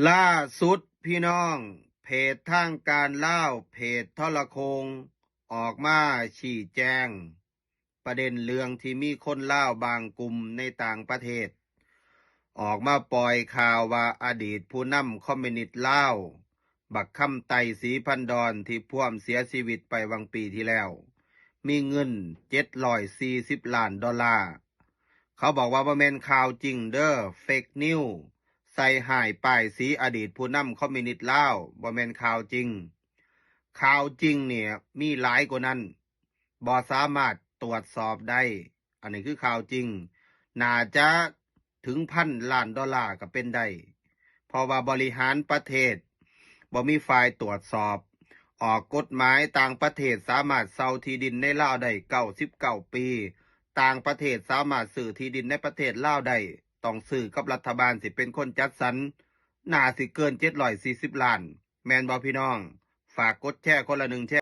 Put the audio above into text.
ຫຼ້າສຸດພີ່ນ້ອງ, ເພຈທາງການລາວ ເພຈໂທລະໂຄ່ງ ອອກມາຊີ້ແຈງປະເດັນເລື່ອງທີ່ມີຄົນລາວບາງກຸ່ມໃນຕ່າງປະເທດ ອອກມາປ່ອຍຂ່າວວ່າອະດີດຜູ້ນຳຄອມມິວນິດລາວ ບັກຄຳໄຕ ສີພັນດອນ ທີ່ພວມເສຍຊີວິດໄປຫວ່າງປີທີ່ແລ້ວ ມີເງິນເຈັດຮ້ອຍສີ່ສິບລ້ານໂດລາ. ເຂົາບອກວ່າບໍ່ແມ່ນຂ່າວຈິງເດີ, ເຟກນິວ ໃສ່ຮ້າຍປ້າຍສີອະດີດຜູ້ນຳຄອມມິວນິດລາວ, ບໍ່ແມ່ນຂ່າວຈິງ. ຂ່າວຈິງນີ້ມີຫຼາຍກວ່ານັ້ນ, ບໍ່ສາມາດຕວດສອບໄດ້. ອັນນີ້ຄືຂ່າວຈິງ, ໜ້າຈະເຖິງພັນລ້ານໂດລາກໍເປັນໄດ້, ເພາະວ່າບໍລິຫານປະເທດບໍ່ມີຝ່າຍຕວດສອບ. ອອກກົດໝາຍຕ່າງປະເທດສາມາດເຊົ່າທີ່ດິນໃນລາວໄດ້ເກົ້າສິບເກົ້າປີ, ຕ່າງປະເທດສາມາດຊື້ທີ່ດິນໃນປະເທດລາວໄດ້, ຕ້ອງຊື້ກັບລັດຖະບານຊິເປັນຄົນຈັດສັນ, ໜ້າຊິເກີນເຈັດຮ້ອຍສີ່ສິບລ້ານ, ແມ່ນບໍ່ພີ່ນ້ອງ? ຝາກກົດແຊຄົນລະໜຶ່ງແຊ.